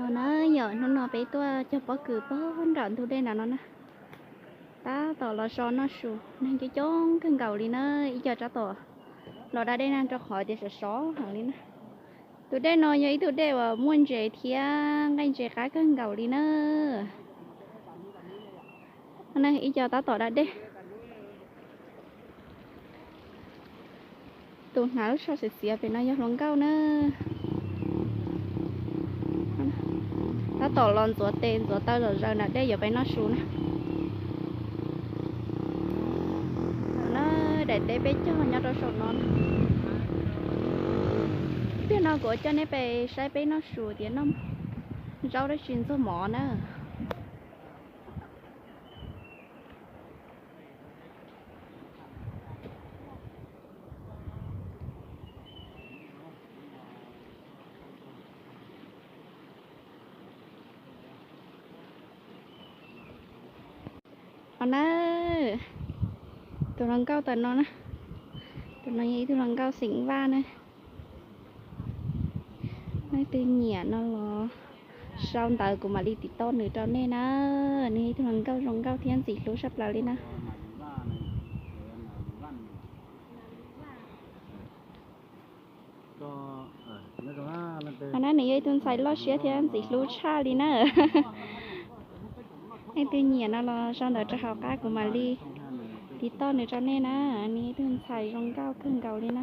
No na, yog hnub no peb tuaj cog pob kws pog nram ntug dej nram no na. Tab tom los so noj su, neeg coob coob kawg nkaus li na, ib co tab tom los da dej na rau qhov tias sov sov heev li na. Tus dej no yog ib tug dej uas muaj ntses thiab nqaij ntses qab kawg nkaus li na. Ib co tab tom da dej. Tus hnav lub tsho xiav xiav pem no yog hluas nkauj na. Tab tom los ntxuav tes ntxuav taw zom zaws nram dej yuav pem noj su na. Na, daim teb peb cog nyob rau saum no na. Tiam no kuv coj nej pem saib peb noj su tias noj zaub dab tsi ntxuag mov na. Os na, tus hluas nkauj tam no na, tus no yog ib tug hluas nkauj xeem Vaj na. Leej twg nyiam no los sau ntawv kuv mam li tiv toj nws rau nej na. Nws yog ib tug hluas nkauj zoo nkauj thiab ntxim hlub tshaj plaws li na. Qhov no nws yog ib tug ntxhais loj siab thiab ntxim hlub tshaj li na. Leej twg nyiam no los sau ntawv rau hauv qab kuv mam li tiv toj nws rau nej na. Nws yog ib tug ntxhais zoo nkauj kawg nkaus li na.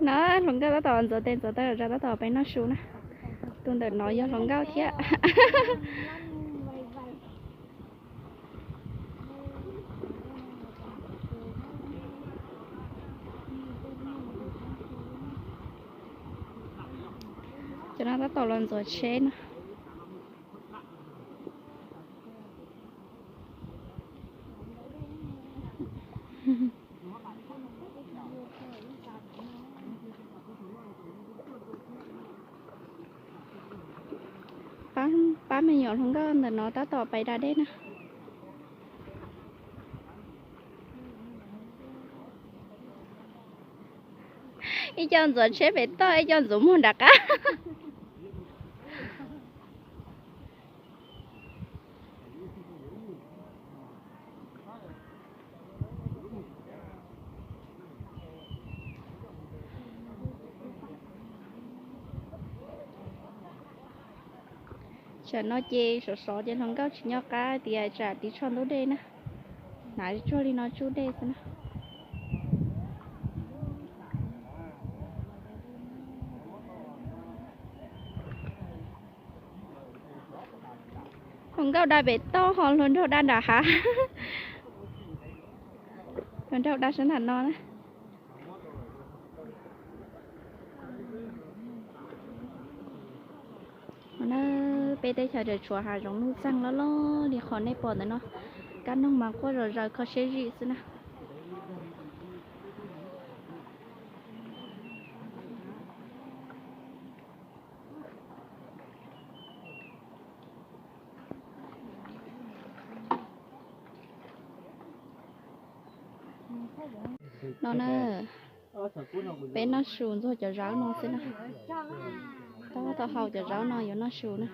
Na, hluas nkauj tab tom ntxuav tes ntxuav taw zom zaws tab tom pem noj su na. Tus ntawm no yog hluas nkauj thiab. Cov no tab tom los ntxuav tsheb no. Pab, pab me nyuam hluas nkauj ntawm no tab tom pem da dej na. Ib co ntxuav tsheb pem toj, ib co ntxuav muag nram qab. Tsam no ces sov sov ces hluas nkauj tsis nco qab tias tsam tiv tsho ntub dej na. Hnav tsuag li no tsuj dej xwb na. Hluas nkauj da pem toj ho hluas nraug da nram hav. Hluas nraug da sab nram no na. Peb teb chaws tseem tshuav hav zoov nuj txeeg loj loj li qhov nej pom ntawm no. Kab noog mas quaj zom zaws kho siab zim xwb na. No na, peb noj su ntxuag cov zaub no xwb na. Tab tom haus cov zaub no yuav noj su na.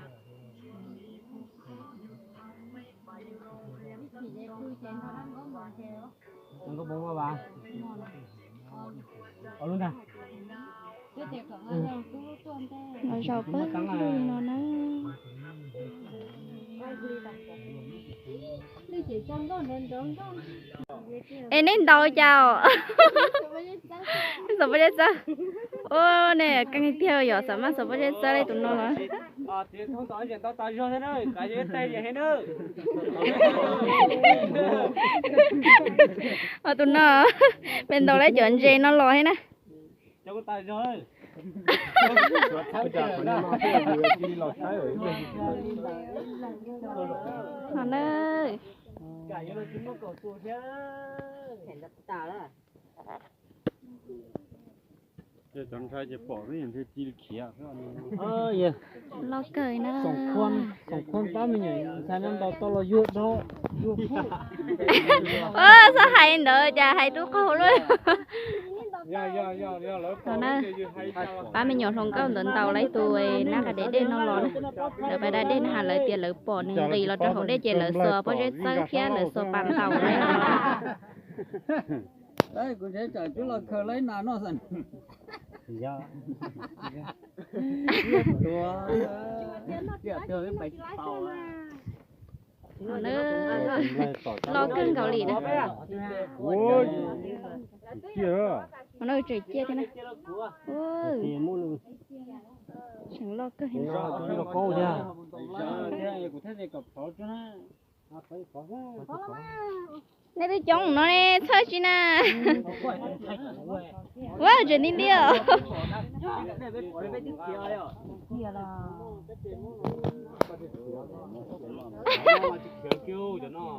Los zaum pawg lug no na. Es nej ntaus cas? Xov pob zeb txawb. Ua ne, keej tiag yog xav mas xov pob zeb txawb li tus no los. Tus no, peb ntaus lawv cov ntses no los thiab na. No na. Cov ntshai ces pom xwb, ntshe ci khiav xwb. Loj kawg na. Xoom Khuam pab me nyuam ntxhais no ntaus tau los yuag dhau, yuag pub. Xav hais ntawd cas hais rau qaug lawm. Pab me nyuam hluas nkauj ntawd ntaus lawv tus nab qa dej dej no los na. Lawv pab da dej na has lawv tias lawv pom nws nqis los rau hauv dej ces lawv xuas pob zeb txawb thiab lawv xuas pas ntaus lawv. Kuv tseem cub los khaws lawv nas noj xwb. Loj kawg nkaus li na. Ua no tseem ciaj thiab na. Tseem loj kawg. Nej twb coob no ne, txhawj tsi na. Ua tseem ti ntiag.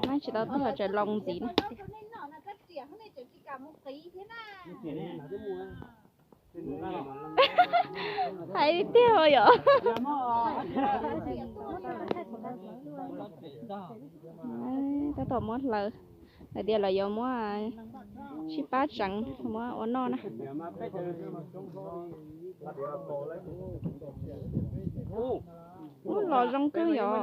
Mab tsis tau tuag tseem loo ntxiv na. Hais tiag yom. Tab tom muab hlawv, hais tias lawv yuav muab sib pab tseev muab ua noj na. Ub, los zoo kawg yom.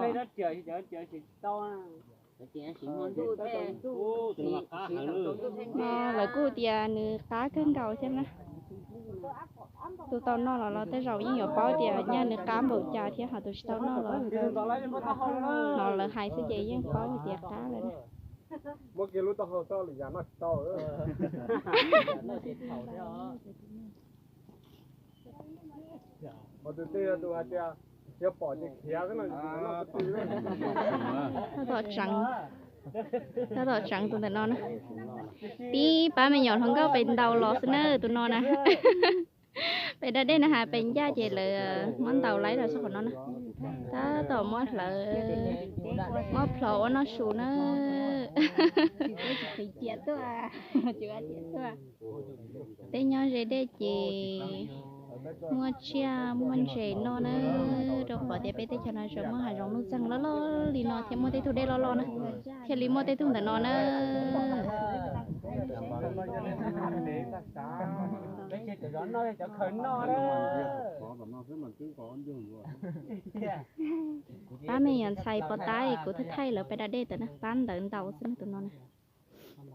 Lawv kuj tias nws qab kawg nkaus thiab na. Tus tau noj los los tej zaum yeej yuav paub tias nyaj nws qab npaum cas thiab, ho tus tsis tau noj los hnov lawv hais xwb ces yeej paub tias qab lawm na. Muab kiag lub taub hau xwb, lwm yam noj tsis tau. Tus twg tus hais tias yog pom ces khiav xwb no. Tab tom tseev, tab tom tseev tus ntawm no na. Tib pab me nyuam hluas nkauj pem ntaus los xwb na tus no na. Pem da dej na has pem ncaj ces lawv muab ntaus laib los txog qhov no na. Tab tom muab hlawv, muab plhov ua noj su na. Peb nyob ze dej ces muaj tsiaj muaj ntses noj na, rau qhov tias peb teb chaws no tseem muaj hav zoov nuj txeeg loj loj li no thiab muaj tej tug dej loj loj na, thiaj li muaj tej tug ntawm no na. Pab me nyuam ntxhais pov tab kuv thaij thaij lawv pab da dej ntawd na, pab ntawd ntaus xwb na tus no na.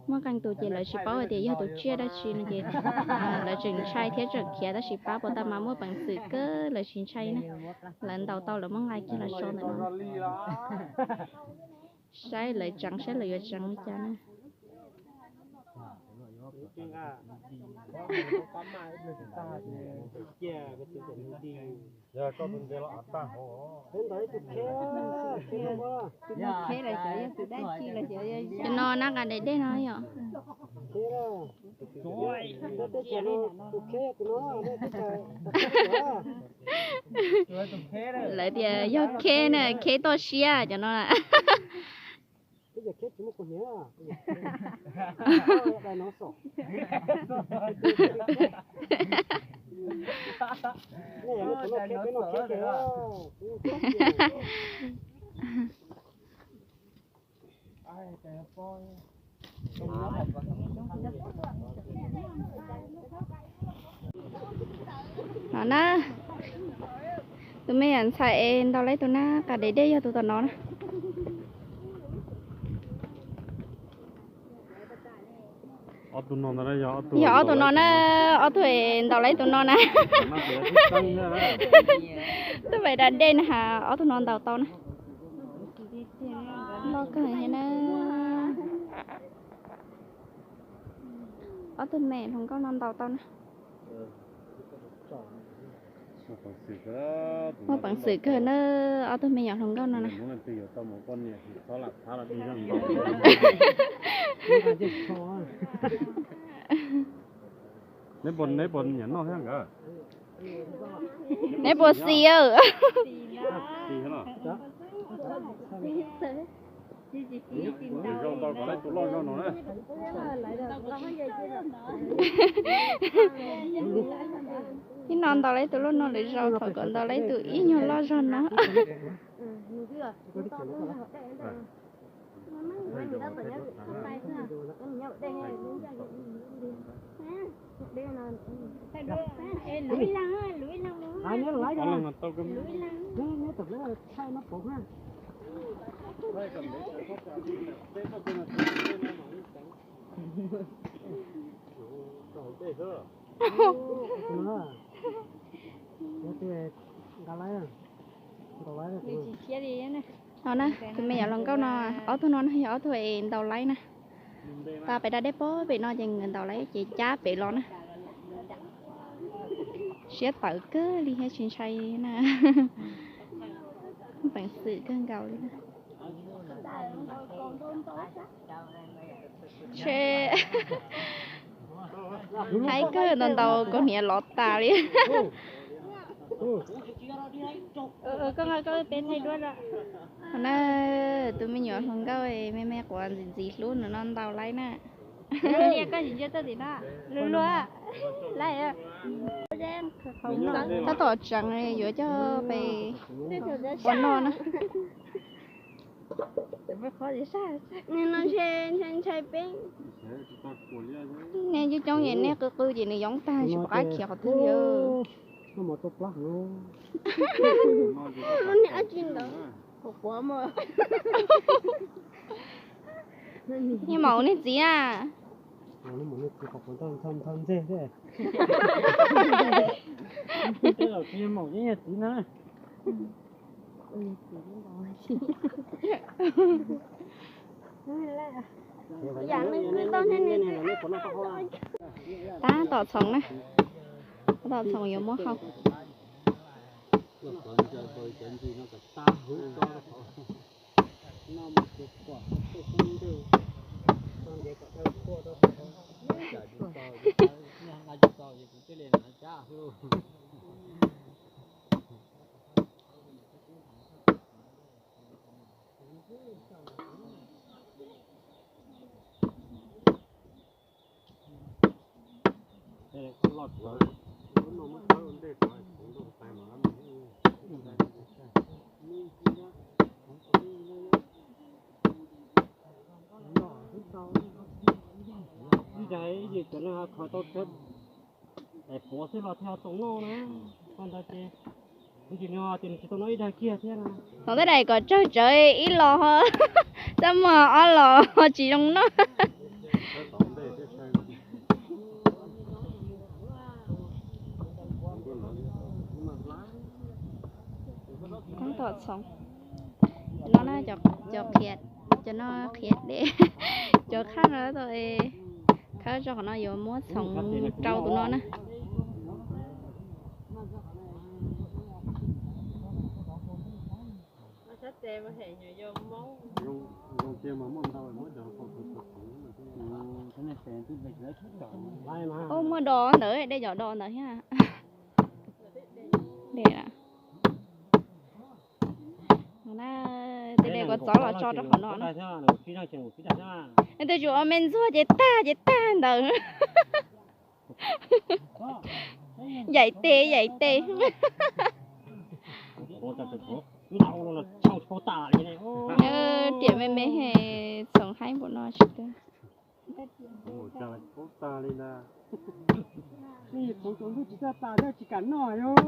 Muaj qee tus ces lawv tsis paub hais tias yog tus tsiaj dab tsi no ces lawv tseem ntshai thiab tseem khiav, tab sis pab pov tab mas muaj peev xwm kawg lawv tsis ntshai na. Lawv ntaus tau lawv muab nqa kiag los tso ntawm no, saib lawv tseev saib lawv yuav tseev li cas na. Cov no nab qa dej dej no yom. Lawv tias yog kheb na, kheb toj siab cov no. No na, tus me nyuam ntxhais es ntaus lawv tus nab qa dej dej yog tus tom no na. Yog ob tug no na, ob tug ntaus lawv tus no na. Twb pem da dej na has ob tug no ntaus tau na. Loj kawg thiab na. Ob tug me hluas nkauj no ntaus tau na. Muaj peev xwm kawg na, ob tug me nyuam hluas nkauj no na. Neb puas xis? Ib no ntaus lawv tus loj no lwm zaus, thaum kom ntaus lawv tus ib nyuag loj zog no. No na, tus me nyuam hluas nkauj no, ob tug no yog ob tug es ntaus laib na. Pab pem da dej pem no ces nkawd ntaus laib ces cab pem los na. Siab tawv kawg li thiab tsis ntshai na. Peev xwm kawg nkaus li. Haib kawg, ntaus ntaus kaus hniav lov tas li. Na, tus me nyuam hluas nkauj me me quav ntxim ntxim hlub no ntaus laib na. Tab tom tseev yuav coj pem ua noj na. Nej coob coob es nej qw qw ces nws yoov tag tsis pom qab khiav qhov twg li. Yeej maum nej txiv a. Tab tom txhoov na, tab tom txhoov yuav muab hau. Ib daim ib yim cov no kho tau tsawg daim puav xwb los thiaj tau noj na. Koj ntawd ces ib yim no tias nws tsis tau noj ib daim kiag thiab na. Thaum tej daim kom tsawg tsawv ib los ho txaj muag ob los ho tsis zoo noj. Tab tom txhoov no na, cov qhiav, cov no qhiav dej, cov khaj no tau khawb tso qhov no yuav muab txhoov rau tus no na. Ub, muaj dos ntawd, dej cov dos ntawd thiab. Tej dej kua txob los tso rau qhov no na. Nws twb tsis ua me ntxuag ces tag ces tag ntawd. Yaim tes yaim tes. Riam me me he, txhoov haib npaum no tsis tag. Txhoov tsaus ntuj tsis txawj tas thiab tsis kam noj yom.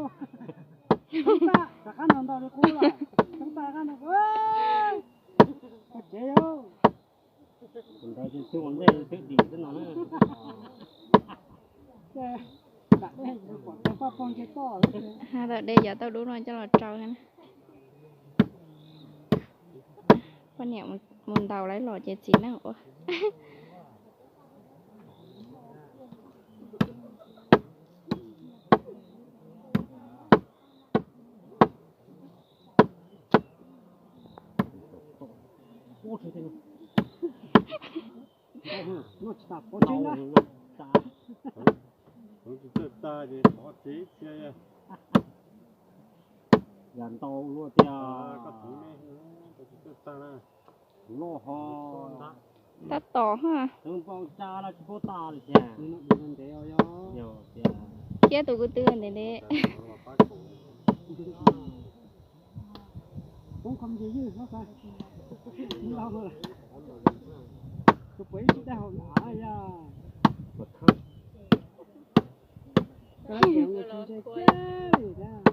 Txhoov tas rov qab noj ntau li qub lawm. Txhoov tas rov qab noj, koj tsev yom. Poj niam mus ntaus lawv los ces txiv neej ua. Yam ntau luaj tiag. Koj txiv neej tsis txawj tag na. Tab tom ha. Thiab tus kwv tw ntev ntev.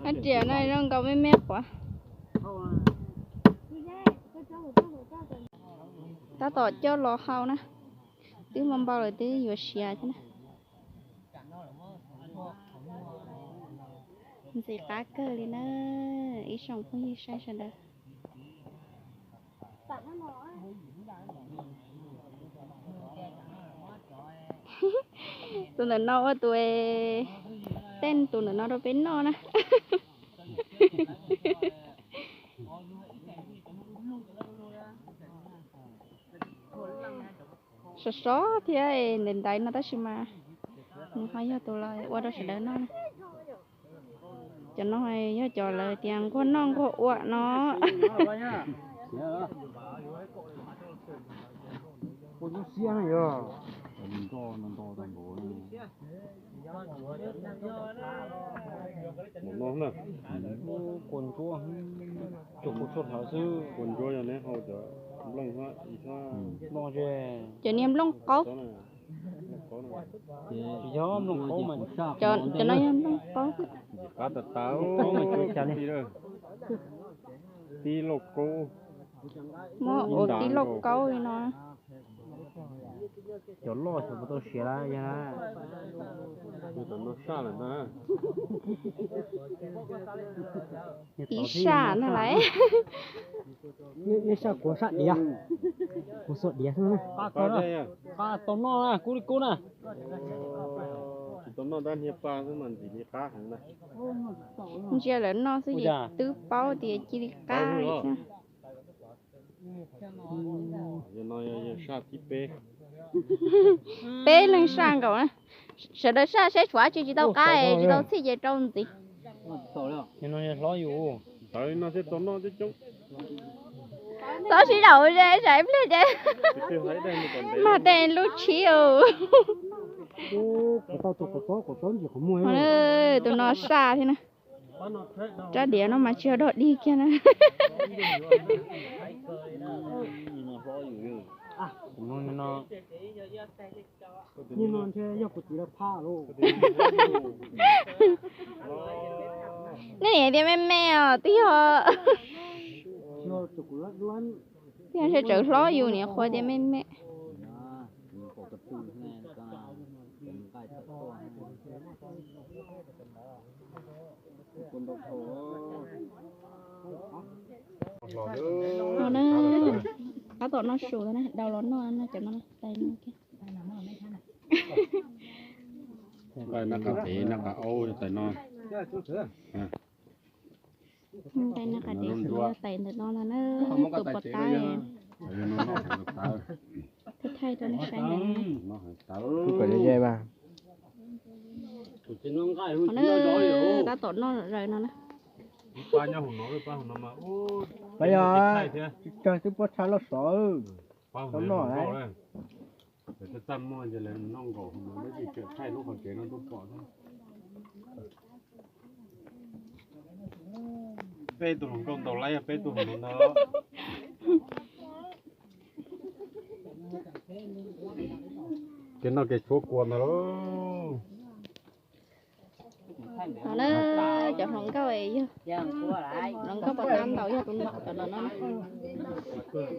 Ab, riam no zoo nkaus me me quav. Tab tom coj los hau na, twb npau npau lawm twb yuav siav thiab na. Ntxim qab kawg li na, ib tsoom phooj ywg saib sawv daws. Tus ntawm no ua tus, tej tus ntawm no rau peb noj na. Sov sov thiab ntaiv ntaiv no tab sis mas nws ho yog tus los ua rau sawv daws noj na. Cov no yog cov lawv tias nquag noj nquag ua no. Mus no na, kua ntsuab, cov kua txhua hlawv xwb. Kua ntsuab yog neb hau cov nplooj hab ib sab. Cov niag nplooj qaub. Tsis yog nplooj qaub mas, cov no yog nplooj qaub. Qab tas tas, tib lauj kaub. Muab ua tib lauj kaub li no. Cov loj xyov puas tau siav lawm yog na. Ib saj na lawm. Nej saj kuv saj diav, kuv xuas diav xwb na. Qab tau noj na, kub li kub na. Tsis tau noj tab niag pa xwb mas ntxim li qab heev na. Ntsia lawv noj xwb ces twb paub tias cia li qab li xwb. Yog no yog saj thib peb. Peb leeg saj nkaus na. Sawv daws saj seb tshuav dab tsi tsis tau qab, tsis tau txhij ces rau ntxiv. Txhob sib zaum ze, tsam ib pliag ces mag tej lub tshib. Tus no saj thiab na. Rab diav no mas tsis yog dog dig kiag na. Nej niam tias me me os twb yog, twb yog ntshe tsawv hlob yus niam qhuav tias me me. No na, tab tom noj su na, dau los noj na, cov no tais no kiag. Nqaij nab qab pem nab qab aub tais no. Nqaij nab qab pem tais ntawm no no na, tus pos tab. Thaij thaij rau nej saib ntawm no. Tab tom noj zaws no na. Pab yog, twb puab tsha loj sov, tau noj. Txaj muaj ces lawv noj nkaus hauv no, lawv tsis tseem thaij lub qhov tsev no tuaj pom xwb. Peb tug hluas nkauj ntaus laib, peb tug hluas ntaus ntag. Kev noj kev tshuav kua ntag lauj. No na, cov hluas nkauj yog, hluas nkauj pos tab ntaus yog tus no, cov no no.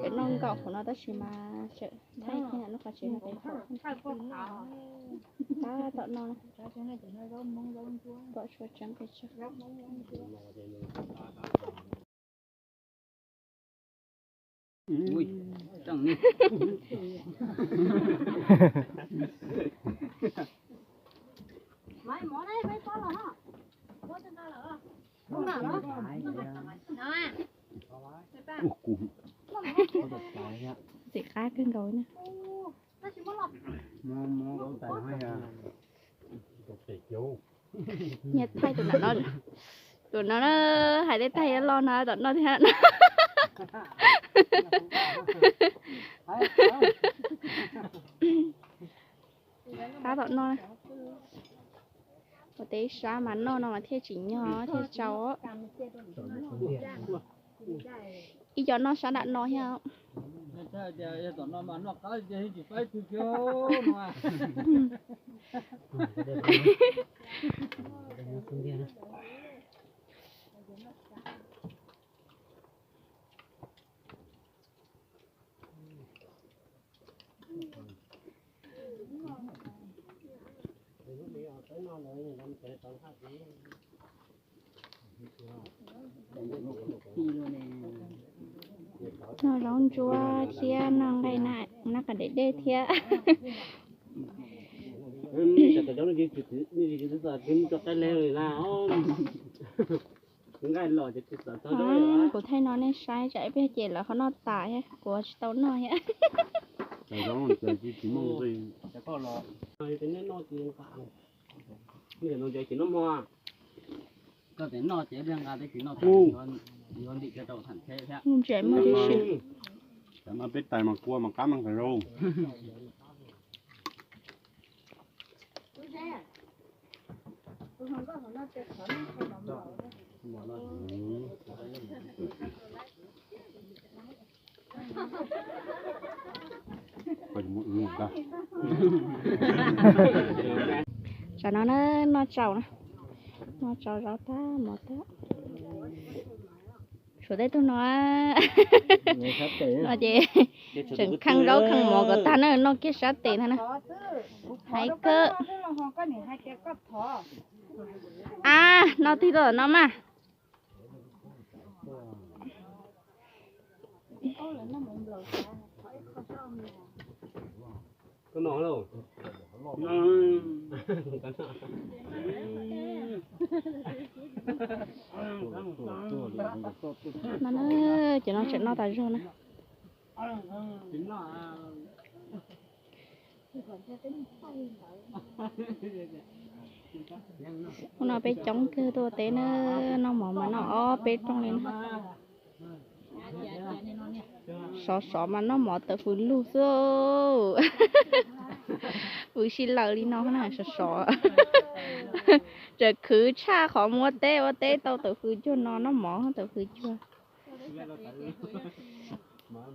Peb noj nkaus hauv no tab sis mas tseem thaij kiag lub qhov tsev no pem. Tab tom no, pom tshua tseeb pes tsawg. Ntxim qab kawg nkaus na. Nyias thaij tus no, tus no na, hais tej thaij loj no tom noj thiab. Tab tom noj. Ua teb sab mas noj no mas thiaj tsim nyog thiaj tsau. Ib co noj sab nram no thiab. Noj zaub ntsuab thiab noj nqaij na, noj qos daim dej thiab. Kuv thaij no nej saib tsam ib pliag ces lawv ho noj tas thiab, kuv tsis tau noj thiab. Ntses muaj tib si. Peb tais mas kua mas qab mas qhov rau. Tsam no na, noj tsaus na, noj tsaus zaub tag mov tag. Tshuav tej tug no, no ces tseem kheej zaub kheej mov kom tag na, noj kiag sab tes ntag na. Hais kawg. A, noj tig tuaj no mas. No na, cov no tseem noj tas zog na. Hnub no peb coob kawg tuaj ua teb na, noj mov mas noj ob peb rooj li na. Sov sov mas noj mov tawm fws lug xwb. Fws si lawm li no na, sov sov. Tseem khwv tshaj qhov mus ua teb, ua teb tau tawm fws cuag no, noj mov tawm fws cuag.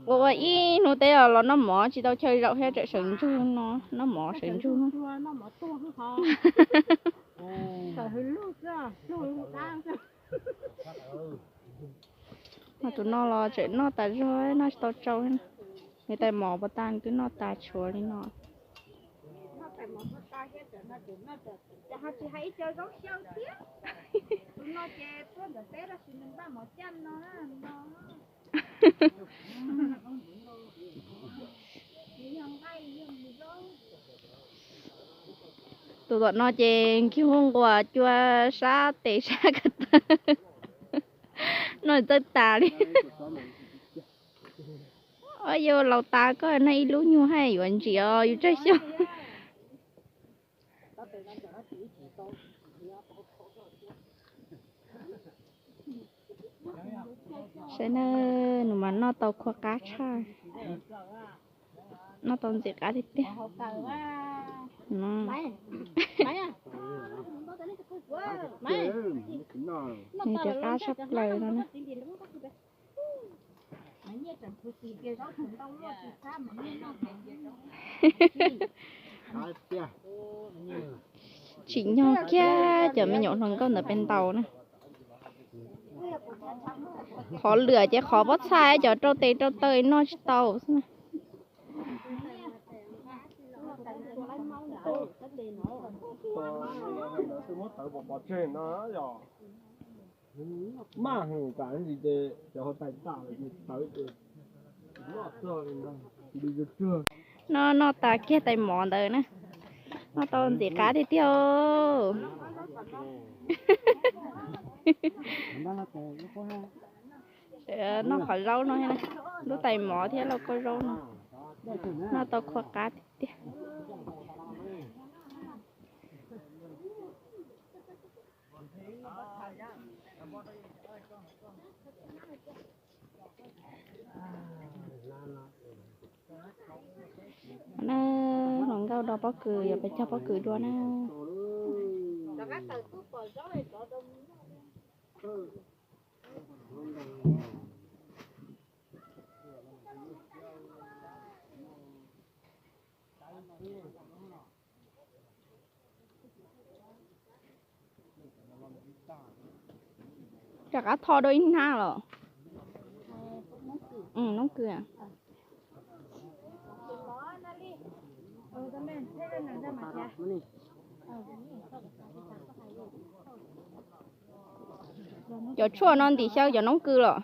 Ua ua ib hnub teb los noj mov tsis tau chaw zaum thiab, tseem sawv ntsug no, noj mov sawv ntsug. Mas tus no los tseem noj tas zog, noj tsis tau tsau. Nws tais mov puas tas nws twb noj tas tshuav li no. Tus tom no ces nkig hu nquas cua sab tes sab ko taw. Noj txawj tas li. Ob, yus laus tas koj noj ib lub nyuag haj yuav ntsim os yus tsawg xyoo. Saib na, nws mas noj tau khua qab tshaj, noj tau ntxim qab tiag tiag. Nws cov qab tshaj plaws no na. Tsim nyog kiag cov me nyuam hluas nkauj ntawd peb ntaus na. Qhov lwam ces qhov pob txha cov rau tes rau taw noj tsis tau xwb na. Noj noj tas kiag tais mov ntawd na, noj tau ntxim qab tiag tiag. Noj qhov zaub no, lub tais mov thiab lauj kaub zaub no, noj tau khua qab tiag tiag. Na, hluas nkauj do pob kws, yuav pais cog pob kws dua na. Rov qab tho dua ib hnab los? Noob kws. Cov tshuaj no ntim xyaw cov noob kws los?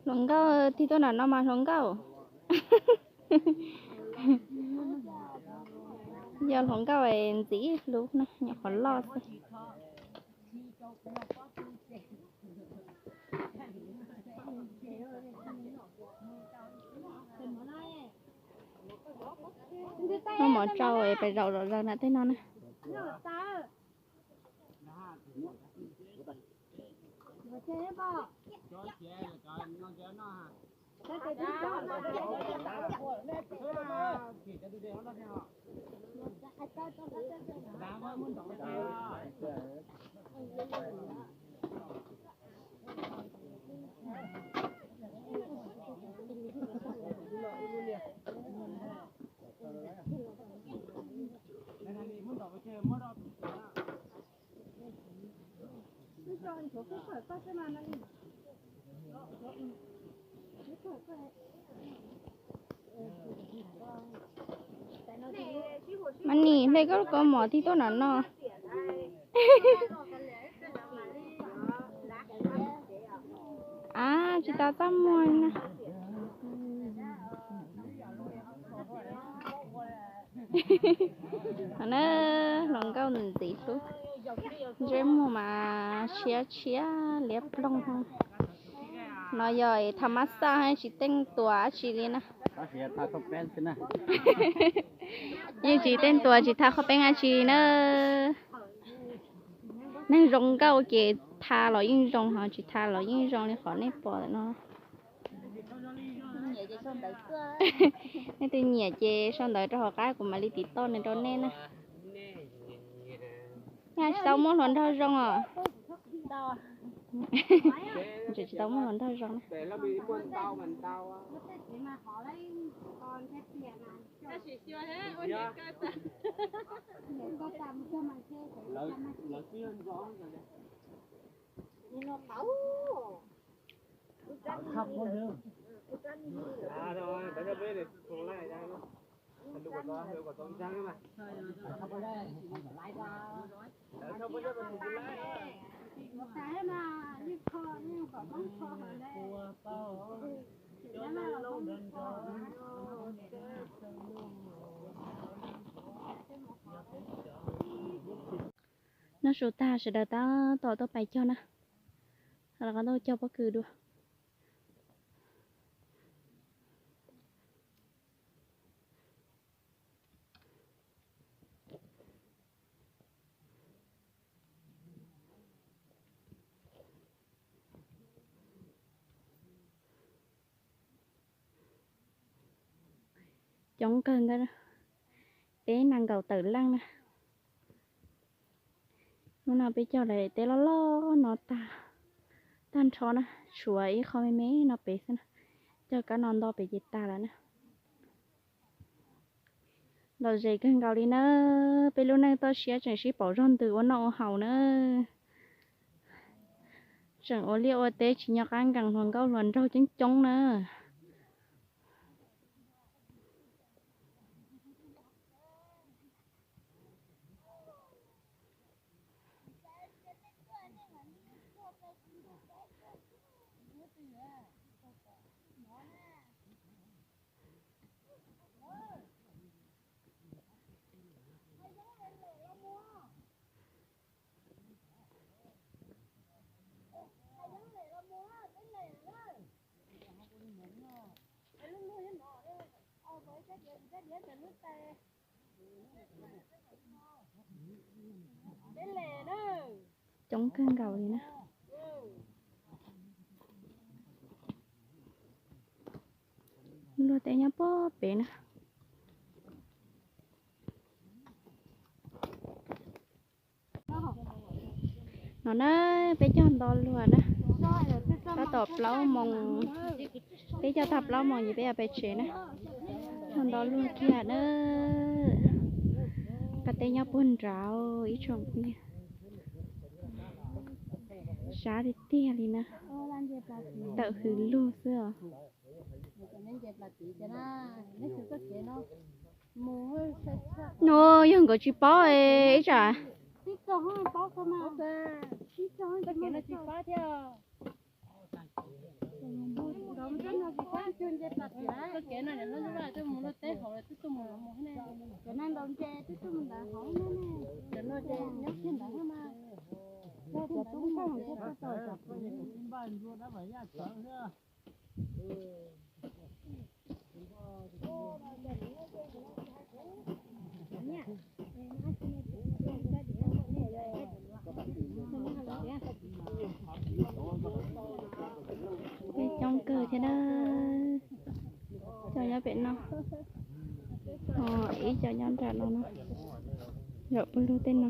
Hluas nkauj tig tuaj nram no mas hluas nkauj. Yog hluas nkauj ntxiv hlub na, nyuam qhuav loj xwb. Muab mov tsau es pais zaum zom zaws nram tej no na. Mab Nis, hle koj lub kaus mom tig tuaj nram no. Av, tsis tau txaj muag na. Na, hluas nkauj ntxiv hlub, ntsej muag mas tshiab tshiab liab ploog. No yog tha mab xaj tsis teej tuas dab tsi li na. Yeej tsis teej tuas tsis tha qhov peeb dab tsi na. Neeg zoo nkauj ces tha los yeej zoo, ho tsis tha los yeej zoo li qhov nej pom ntawm no. Nej twg nyiam ces sau ntawv rau hauv qab kuv mam li tiv toj nws rau nej na. Nej tsis tau muaj hluas nraug zoo os? Tsis tau muaj hluas nraug zoo na. Noj su tag sawv daws tab tom tuaj pais cog na, los qab tuaj cog pob kws dua. Coob kawg nkaus, peb nees nkaum tawm leej na. Hnub no peb cog lawm tej loj loj no tag, tag nrho na, tshuav ib qho me me no pem xwb na. Cog kab no nto pem ces tag lawm na. Lom zem kawg nkaus li na, peb lub neej toj siab tseem sib pauv zog ntws ua noj ua haus na. Tseem ua liaj ua teb tsis nco qab nkees hluas nkauj hluas nraug coob coob na. Coob kawg nkaus li na. Luag tej nyob puag pem na. No na, peb cog nto luag na, tab tom plaub moos, peb cog tag plaub moos ces peb yuav pem tsev na. Cog nto luag kiag na. Qab teb nyob puag nrad ib tsoom phooj ywg. Sab tiag tiag li na. Tawm hws lug xwb os. No yog nkawd tsis paub ib tsam. Peb coob kawg thiab na. Cov nyob pem no, ib co nyob nram no na, zaum puag lug tej no.